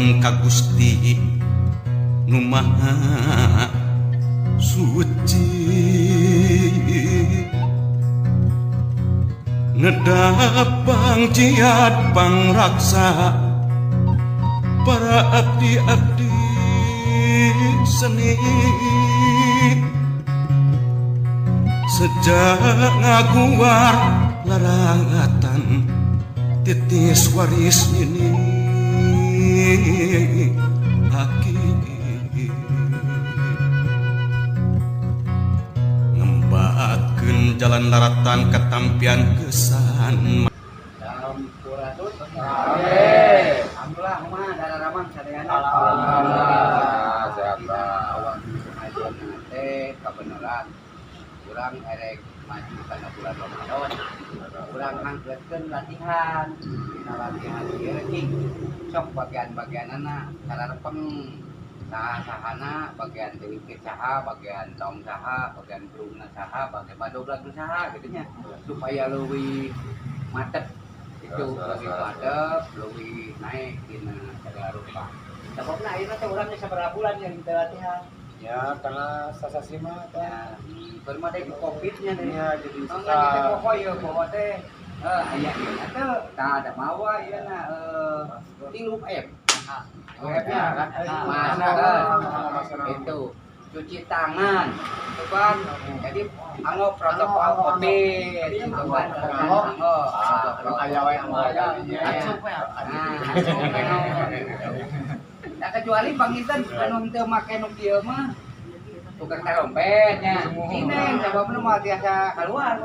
Nyuhun ka Gusti nu Maha Suci, nedap pangjiat pangraksa para abdi-abdi seni. Sejak ngaguar larangatan titis waris ini aki ngembatkeun jalan laratan ketampian kesan. Sampurasun. Alhamdulillah, kumaha dararamang sadayana? Alhamdulillah, sehat. Dina awal pengajian teh kabeneran urang erek maju kana bulan Ramadan. Urang ngangkeutkeun latihan. Dina latihan ieu cing sok bagian-bagianana sararepeng saha-sahana, bagian telingkit saha, bagian tong saha, bagian kerungna saha, bagian badoblag saha gitu nya, supaya leuwih matep itu, leuwih matep, leuwih naik dina segala rupa. Sababna ayeuna teh urang geus sabaraha bulan ya kita latihan? Ya, karena sasasi mah teh. Ya, baru mah deui Covid-nya deui. Ya, jadi Oh, susah. enggak kita poho ya, poho teh. Aya ieu teh, tah ada mawa ieu na 3 M. M nya kan, masker, itu cuci tangan, itu kan. Jadi anggo protokol Covid, itu kan. Anggo. Anggo. Aya wae anggo Nah, nah, kecuali panginten anu teu make nu kieu mah tukang terompetnya. Cinem sababna mah tiasa keluar.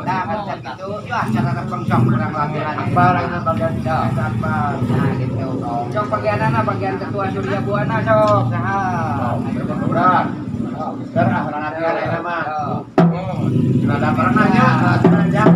Nah, kan sakitu ya cara repeng sok urang latihan. Akbar ayeuna bagian Sok. Akbar. Nah, gitu. Sok bagianana, bagian ketua Surya Buana sok saha? Urang. Geus ah, urang latihan ayeuna mah. Sok. Rada pernah nya, latihan nya.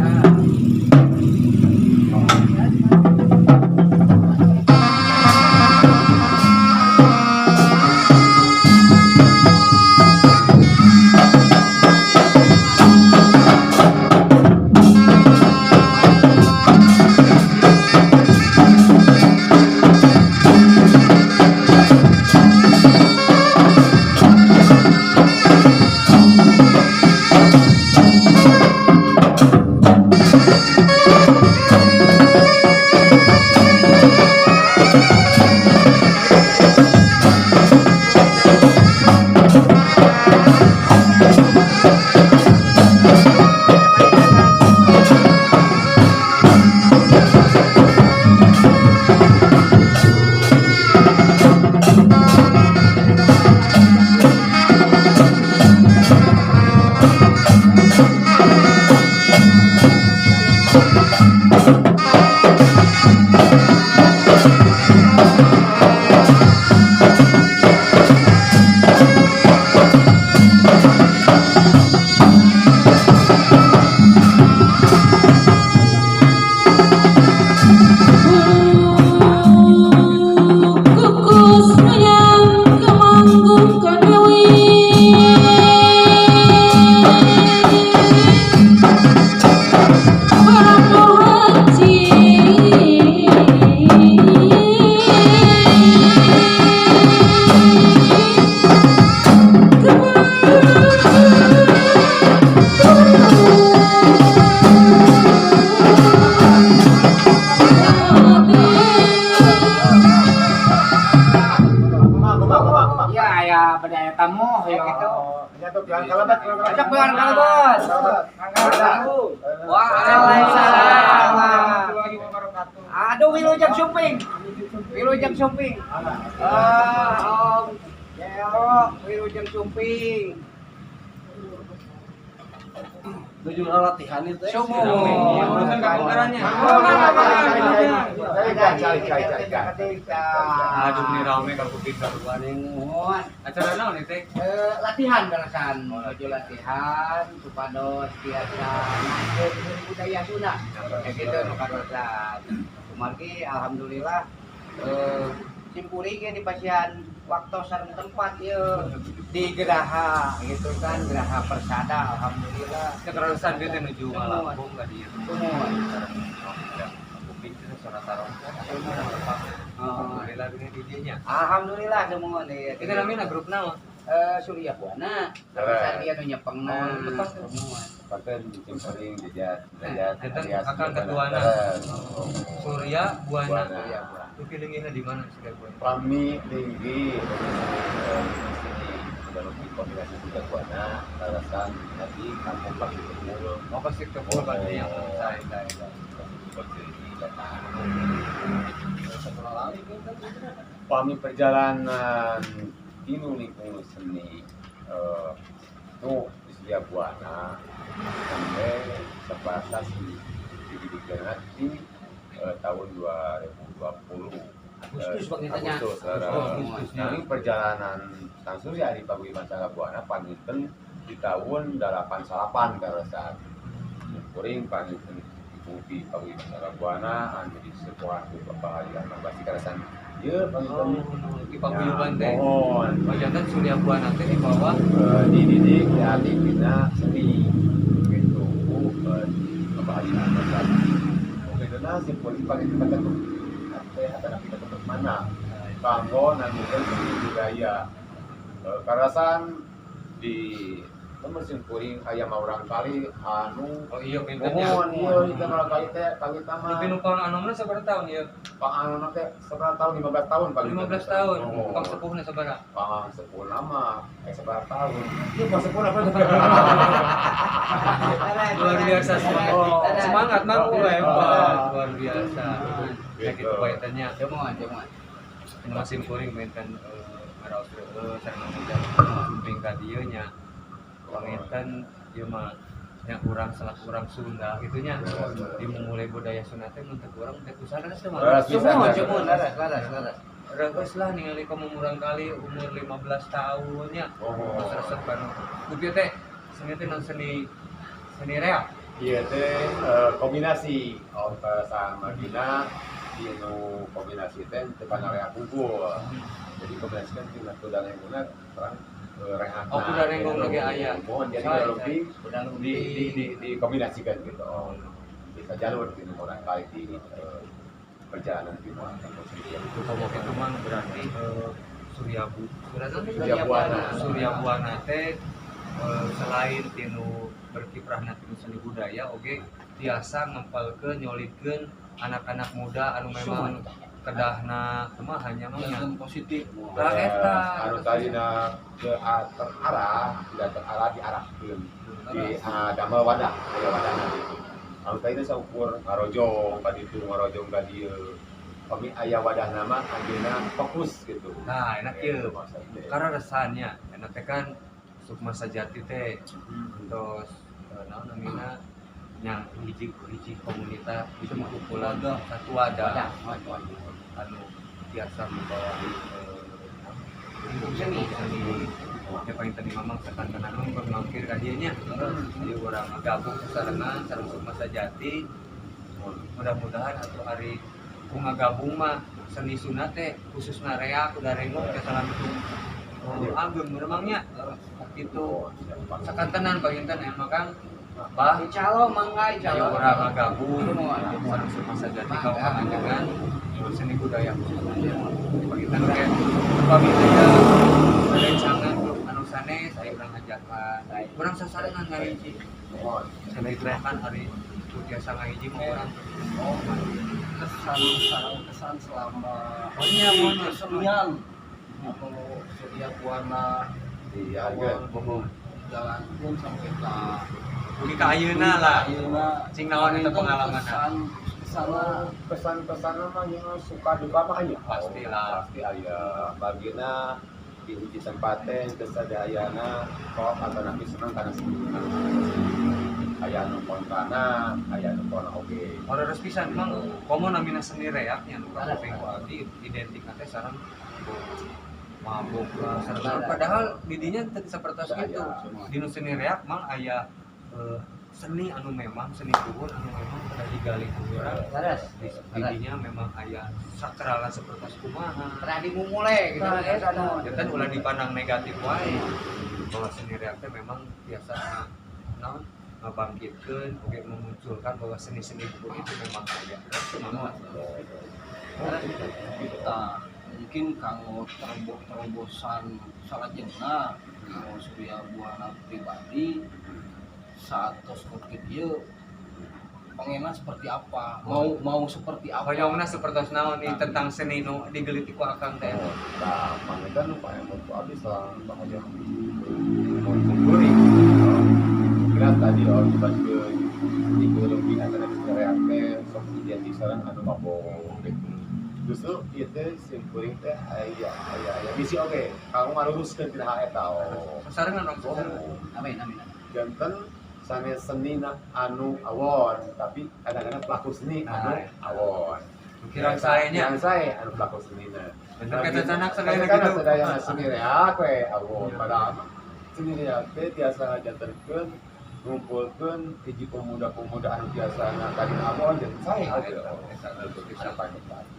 Kukus nuyang kemanggung kadewi para haji. Kumaha, kumaha, kumaha. Ya, aya pada aya tamu ya gitu. Ya tuh, jangan kalebet, jangan kalebet. Cek bukan kalebet. Waalaikumsalam. Aduh, wilujeng sumping. Wilujeng sumping. Ah, Om. Gelo, wilujeng sumping. Tujuh latihan itu. Sumuhun. Aduh, ini rame kalau kita. Nuhun. Acara naon nih teh? Latihan balasan, menuju latihan supados biasa naikeun budaya Sunda. Kayak gitu nu kaleresan. Kumargi alhamdulillah simkuring ge dipasihan waktu sareng tempat ieu di Geraha gitu kan, Geraha Persada, alhamdulillah. Kekerasan dia teh nuju ngalangkung ka dieu. Sumuhun. Kuping teh suara tarompet. Alhamdulillah gini di dieu nya. Alhamdulillah semua nih. Itu namanya grup naon? Surya Buana. Terus dia nu nyepengna. Semua. Pakai dicempeling jejat derajat Janten akang ketuana. Surya Buana. Itu linggihna di mana Surya Buana? Pami linggi seni baru kombinasi Surya Buana alasan nanti kampung Pasir Kepul. Oh Pasir Kepul berarti yang saya Pami perjalanan tinu lingkungan seni tuh Surya Buana sampai sebatas dididikan di tahun 2020 Agustus waktu. Agustus. Nah, ini perjalanan Sang Surya di Paguyuban Sangga Buana panginten di tahun 88 karasan. Kuring panginten di Paguyuban Sangga Buana anu di sekolah ku Bapak Ali Ahmad Basri karasan. Ieu panginten di Paguyuban teh. Oh, janten Surya Buana teh di bawah dididik dilatih dina seni gitu ku Bapak Ali Ahmad Basri. Oke, nah si polisi panginten kata teh atau kita tempat mana kanggo nandukeun seni budaya karasan di mesin kuring aya urang kali anu oh iya pinternya mohon ieu kita urang kali teh kawit mah lebih nu panganomna sabaraha tahun ieu panganomna teh sabaraha tahun 15 tahun paling 15 tahun pang sepuhna sabaraha pang sepuhna mah sabaraha tahun ieu pang sepuhna apa luar biasa semangat semangat mang hebat luar biasa ya gitu kaitannya semua mesin kuring benten ngaraos heueuh sareng sumping ka dieu nya panginten ieu mah nya urang selaku urang Sunda kitu nya di memulai budaya Sunda teh mun teu urang teh usaha semua semua laras reus lah ningali komo murang kali umur 15 tahun nya terus resep kanu kieu teh seni teh non seni seni reak ieu teh kombinasi sama Madina dinu kombinasi teh teu kana reak unggul. Jadi kombinasikan tina kuda renggongna terang reak. Oh kuda renggong lagi aya. Mohon jadi lebih dikombinasikan gitu. Oh, bisa jalur dinu orang kali di perjalanan di itu komo kitu mah berarti Surya Buana. Surya Buana teh selain tinu berkiprahna tinu seni budaya oge tiasa ngempalkeun nyolidkeun anak-anak muda anu memang kedahna kumaha nya mah nya positif tah eta anu tadina terarah tidak terarah diarahkeun di damel wadah aya wadahna gitu anu tadina saukur ngarojong ka ditu ngarojong ka dieu pami aya wadahna mah anjeunna fokus gitu nah enak ieu karena resanya enak teh kan Sukma Sajati teh terus naon namina yang hiji komunitas hiji kumpulan satu wadah anu biasa membawa seni ya paling tadi mamang sekan-kanan mampir ka dieu nya jadi urang ngagabung sasarengan sareng Sukma Sajati mudah-mudahan atuh ari ku ngagabung mah seni Sunda teh khususna reak kuda renggong teh salamtung ageng memangnya gitu sakantenan panginten emang kan bah calo mangga calo urang ngagabung sareng Sukma Sajati ka panganjangan seni budaya khususnya panginten oge upami aya rerencangan grup anu sanes aya urang ngajakan urang sasarengan ngahiji seni kan ari biasa ngahiji mah urang kesan selama kesenian atau Surya Buana di harga jalan pun sampai ke Ugi ka ayeuna lah cing naon eta pengalaman kesan-kesan mah yang suka duka mah aya pastilah pasti aya bagina di hiji tempat teh geus sadayana kok atau napi seneng kana seni aya anu kontrana aya anu kono oge ora pisan mang komo namina seni reaknya nu kaping ku abdi identik teh sareng mabuk sareng padahal didinya teu sapertos kitu di nu seni reak mang aya seni anu memang seni luhur anu memang pada digali ku urang leres didinya memang aya sakralan sapertos kumaha pernah dimumule gitu kan ulah dipandang negatif wae bahwa seni reak teh memang biasa naon Ngabangkitkeun oge memunculkan bahwa seni-seni buku itu memang kaya. Itu mah. Kita mungkin kanggo terobosan salajengna, kanggo Surya Buana pribadi saat tos Covid ieu pengenna seperti apa, mau mau seperti apa? Hoyongna seperti naon nih tentang seni nu digeliti ku akang teh? Nah, pangetan nu paling ku abdi selang hoyong mau kumpuli. Kira tadi orang dibaskeun ideologi antara reak teh sok identik sareng anu mabok gitu. Justru ieu teh simkuring teh aya aya aya misi oge kanggo ngaluruskeun tina hal eta, oh. Sarengan dong, sarengan. Amin, amin. Janten sanes seni na anu awon, tapi kadang-kadang pelaku seni anu awon. Kirang saenya. Kirang sae anu pelaku seni na. Bener kata canak sadayana Kan gitu. Sadayana seni reak we awon. Padahal mah seni reak teh tiasa ngajantenkeun ngumpulkeun hiji pemuda-pemuda anu biasa tadi awon jadi sae gitu. Eta, Itu sampai tadi.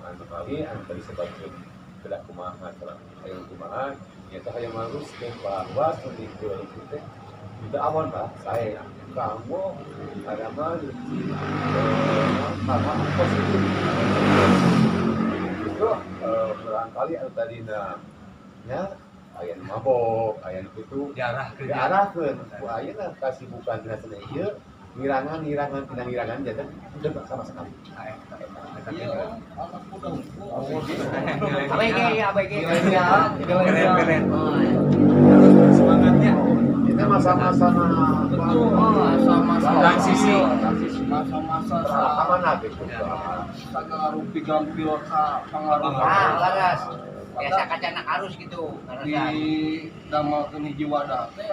Anu kali anu tadi sebutkeun kedah kumaha salah hayang kumaha nyata hayang ngaluruskeun bahwa seni geuleuh teh itu awon, Pak, sae kamu ada mah karena positif justru barangkali anu tadina nya aya nu mabok, aya nu kitu, Diarahkeun. Diarahkeun ku ayeuna kasibukan dina seni ieu, ngirangan-ngirangan tina ngirangan janten teu sama sekali. Nah, eta eta eta. Iya, anak muda unggul. ABG ya, ABG. Keren, keren. Oh, iya. Harus bersemangatnya. Itu masa-masa Betul, masa-masa Transisi. Masa-masa amanah gitu. Segala rupi gampil ka pangaruh. Ah, laras. Biasa kacana arus gitu. Di damelkeun hiji wadah teh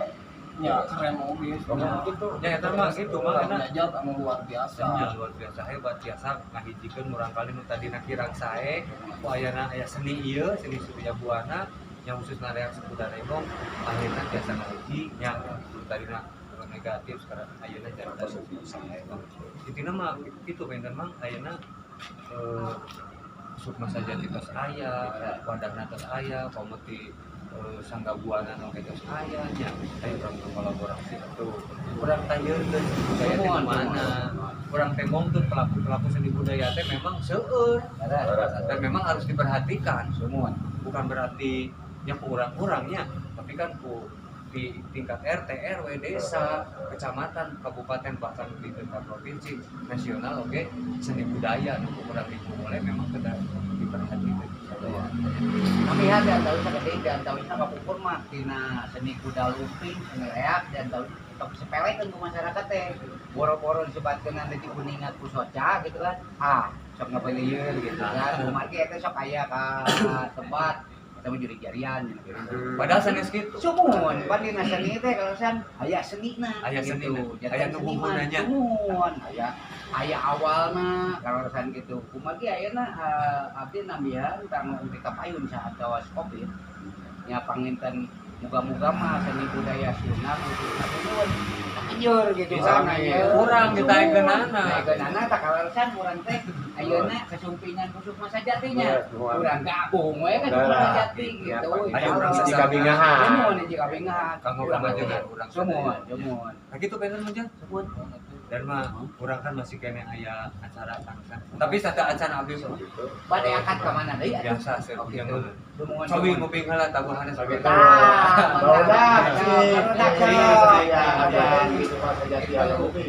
nya keren oge. Gitu. Ya eta mah gitu mah enak. Belajar anu luar biasa. Ya, luar biasa hebat, biasa ngahijikeun murangkali nu tadina kirang sae ku ayana aya seni ieu, seni Surya Buana yang khususna reak Kuda Renggong akhirnya biasa ngahiji nya, nu tadina negatif sekarang ayeuna jadi positif sae. Intina mah itu benten, Mang, ayeuna Sukma Sajati tos aya, wadahna tos aya, komo ti Sangga Buana oge tos aya nya. Ayo urang berkolaborasi atuh. Urang tayeunkeun seni budaya teh mana. Urang teh mongkeun pelaku-pelaku seni budaya teh memang seueur dan memang harus diperhatikan. Semua. Bukan berarti nya ku urang-urangnya, tapi kan ku di tingkat RT, RW, desa, kecamatan, kabupaten, bahkan di tingkat provinsi, nasional, oke, seni budaya nu ku urang dimulai memang kedah diperhatikan. Tapi ya dan tahu sakedeung dan tahu kapungkur mah tina seni kuda lumping, seni reak dan tahu top sepelekeun ku masyarakat teh. Boro-boro disebatkeun nanti kuningat ku soca gitu kan. Ah, sok ngabelieun gitu kan. Kumargi eta sok aya ka tempat eta mah jurig jarian gitu. Padahal sanes kitu. Sumuhun, pan dina seni teh kalau san aya senina Aya gitu. senina, Janten aya seniman, nubuhunanya. Sumuhun, aya aya awalna kalau san gitu. Kumargi ayeuna abdi nambihan kanggo di kapayun saat gawas Covid. Nya panginten muga-muga mah seni budaya Sunda khususna nuhun takejur gitu kan aya. Kurang ditaekeunana. Ditaekeunana tak kaleresan urang teh ayeuna kesumpingan ku Sukma Sajatinya. Urang gabung we ka Sukma Sajati gitu. Ayo urang Hiji kabingahan. Sumuhun, hiji kabingahan. Kanggo kamajengan urang. Sumuhun, sumuhun. Nah gitu pengen mah. Sumuhun. Dan mah urang kan masih kene aya acara tangsan. Tapi satu acara abdi mah Bade angkat ka mana deui atuh? Biasa sih Oh, yang gitu. Sumuhun. Cobi nguping heula tabuhanna Sampai sampai. Tah, Barudak, barudak, cing, barudak. ya, ada Sukma Sajati aya bukti.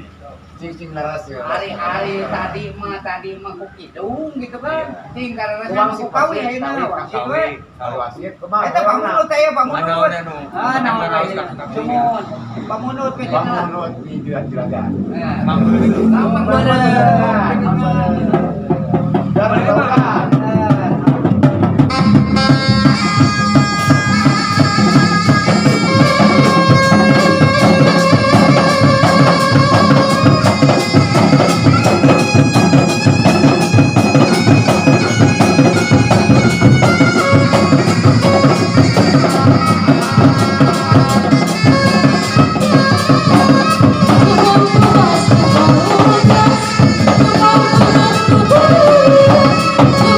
Cing cing laras ya. Hari-hari tadi mah ku kidung gitu kan. Ting karena Wangsit, ku kawi wangsit, ayeuna kawi, wangsit Kawi. we. Wasit kumaha? Eta pamunut teh ya pamunut. Mana nu? Ah, naon Naon ayeuna. Sumuhun. Pamunut we cenah. Pamunut di juragan. Nah. Mang Beuleuh. Mang Beuleuh. Dan barudak. Tukang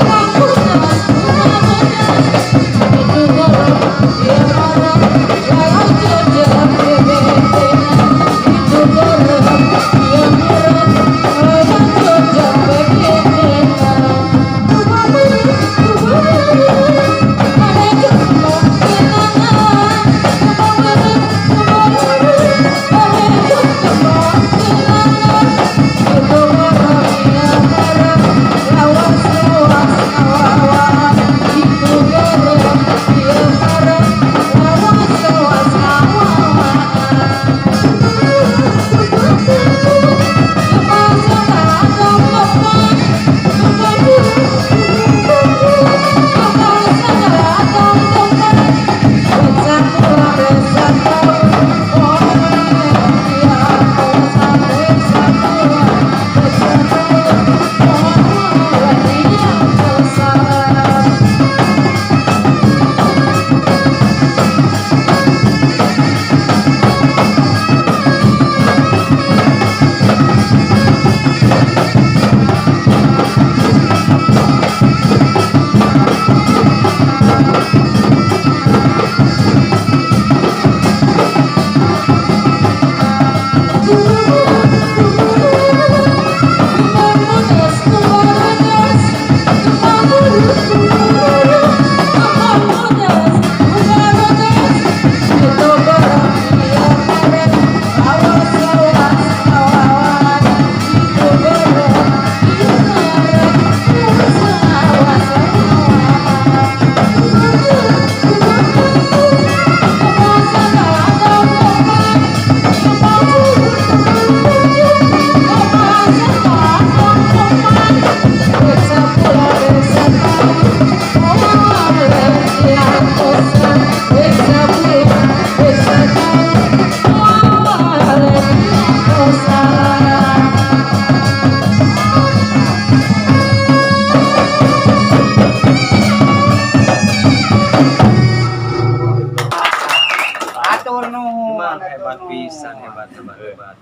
Atur nuhun. Emang hebat pisan, hebat hebat hebat.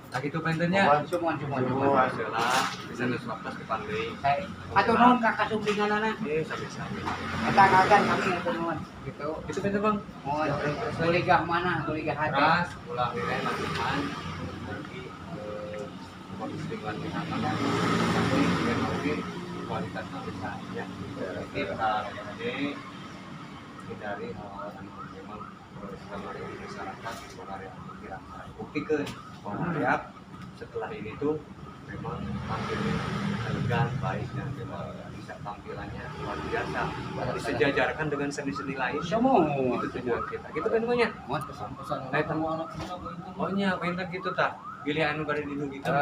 Nah gitu pentennya. Sumuhun sumuhun sumuhun. Lah, bisa geus waktu depan deui. Atur nuhun ka kasumpinganana. Sami-sami. Eta kagan kami atur nuhun. Gitu. Itu penten Bang. Mohon kuligah mana kuligah hati. Ras, ulah lire latihan. Pergi ke kondisi latihan kan. Tapi biar oke kualitasnya bisa ya. Kita ini hindari hal-hal anu memang kamari di masyarakat kamari anu kirang buktikan bahwa setelah ini tuh memang tampilnya elegan baik dan memang bisa tampilannya luar biasa disejajarkan dengan seni-seni lain. Semua. Itu tujuan kita gitu kan namanya. Mohon Pesan-pesan Eh, anak muda begitu. Oh nya pengen gitu tah pilih anu bari didugikan.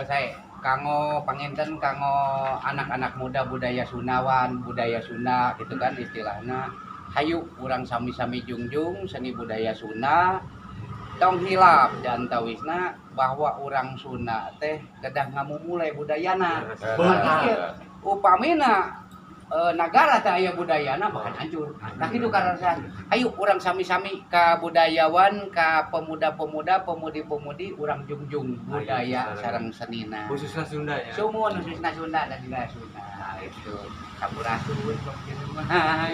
Saya kanggo panginten kanggo anak-anak muda budaya Sundawan, budaya Sunda gitu kan istilahnya. Hayu urang sami-sami jungjung seni budaya Sunda. Tong hilap dan tawisna bahwa urang Sunda teh kedah ngamumule budayana. Benar. Upamina nagara teh aya budayana bahkan hancur. Nah kitu karasan. Ayo urang sami-sami ka budayawan, ka pemuda-pemuda, pemudi-pemudi urang jungjung budaya sareng senina. Khususnya Sunda ya. Sumuhun khususna Sunda dan juga Sunda itu. Sampurasun gitu mah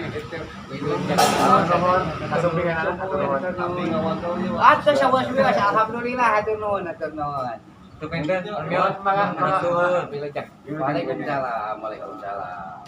gitu. Nuhun, kasumpinganana atur nuhun. Abdi ngawangkau ieu. Atuh sawas-wios alhamdulillah hatur nuhun hatur nuhun. Itu penten. Mangga, mangga. Nuhun. Waalaikumsalam, waalaikumsalam.